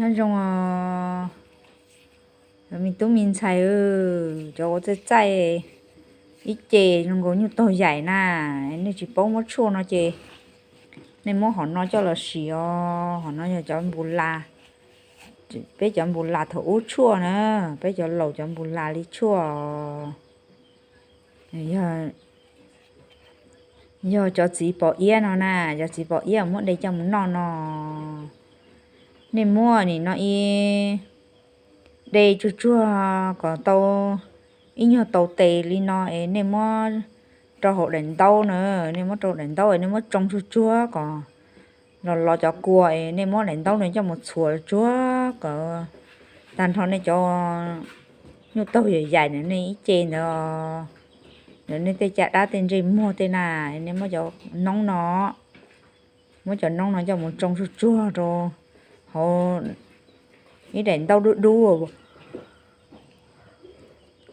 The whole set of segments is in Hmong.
Nyob zoo os, me tub me ntxhais, cov uas txaij txaij ib ce zoo nkaus nyuj taug yaim na, nej tsis paub muab tshuaj no ces nej muab hom no coj los sim os. Hom no yog cov npus las, peb cov npus las thaum ub tshuaj na, peb cov laus cov npus las li tshuaj. Yog cov txiv pos iab no na, cov txiv pos iab muab de coj mus noj no, nej muab nim no ib de tsuag tsuag kom tau ib nyuag tau tes li no es nej muab rau hauv daim ntaub na, nej muab rau daim ntaub es nej muab tsoo tsuag tsuag kom los los cov kua es nej muab daim ntaub no coj mus txhuam tsuag kom tag nrho nej cov nyuj taug yaim yaim na, nej ib ce ntawd, nej tej caj dab tej ntsej muag tej na, nej muab cov noob no, muab cov noob no coj mus tsoo tsuag tsuag rau hauv ib daim ntaub dub dub,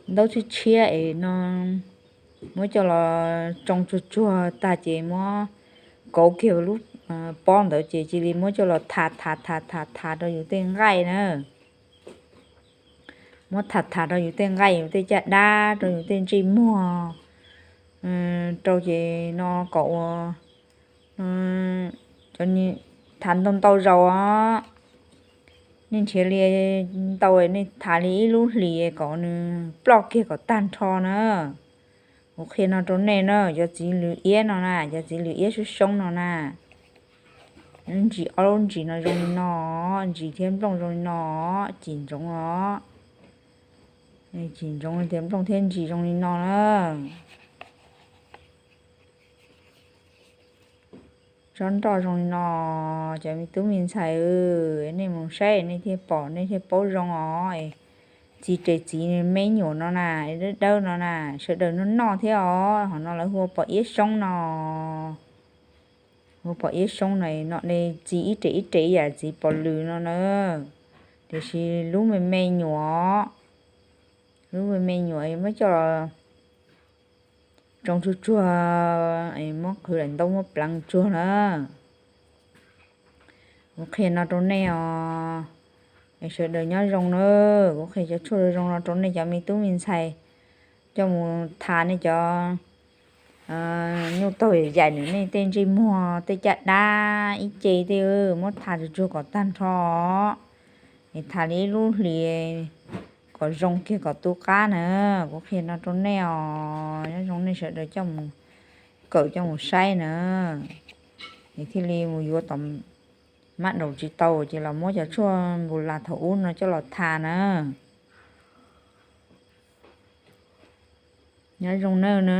ntaub tshiab tshiab es no, muab coj los tsoo tsuag tsuag tag ces muab kauv kiag lub pob ntawd ces cia li muab coj los tham tham tham tham tham rau yus tej nqaij na. Muab tham tham rau yus tej nqaij yus tej caj dab rau yus tej ntsej muag rau ces no kom ua, cov, tham ntau ntau zaus os. Nej nrhiav li ntau, nej tham li ib lub hlis kom nws ploj kiag kom tag nrho na. Kuv qhia no rau nej na, cov txiv lws iab no na, cov txiv lws iab soob soob no na, ntsis ob lub ntsis no zoo li no, ntsis thiab nplooj zoo li no, cim ntsoov os. Cim ntsoov tias nplooj thiab ntsis zoo li no na. Tsob nroj zoo li no, cov me tub me ntxhais, nej mus saib nej thiaj pom nej thiaj paub zoo os. Txiv res txiv me nyuam no na, dawb dawb no na, sawv daws noj noj thiab os. Hom no lawv hu ua pos iab soob no, hu ua pos iab soob no, no txiv ib res ib res ib yam txiv pos lws no na, tiam sis lub me me nyuam, lub me me nyuam muab coj tsoo tsuag tsuag, muab qhwv daim ntaub muab pleev tsuag na. Kuv qhia no rau nej os, sawv daws nyob zoo na. Kuv qhia cov tshuaj zoo no rau nej cov me tub me ntxhais, coj mus tham nej cov nyuj taug yaim nws, nej tej ntsej muag tej caj dab ib ce tej, muab tham tsuag tsuag kom tag nrho, es tham li ib lub hlis kom zoo kiag kom tu qab na. Kuv qhia no rau nej os, nyob zoo nej sawv daws coj mus kawm coj mus saib na, es thiaj li mus yuav tom mab daum tsis tau ces los muab cov tshuaj npus las thaum ub no coj los tham na. Nyob zoo nawb na.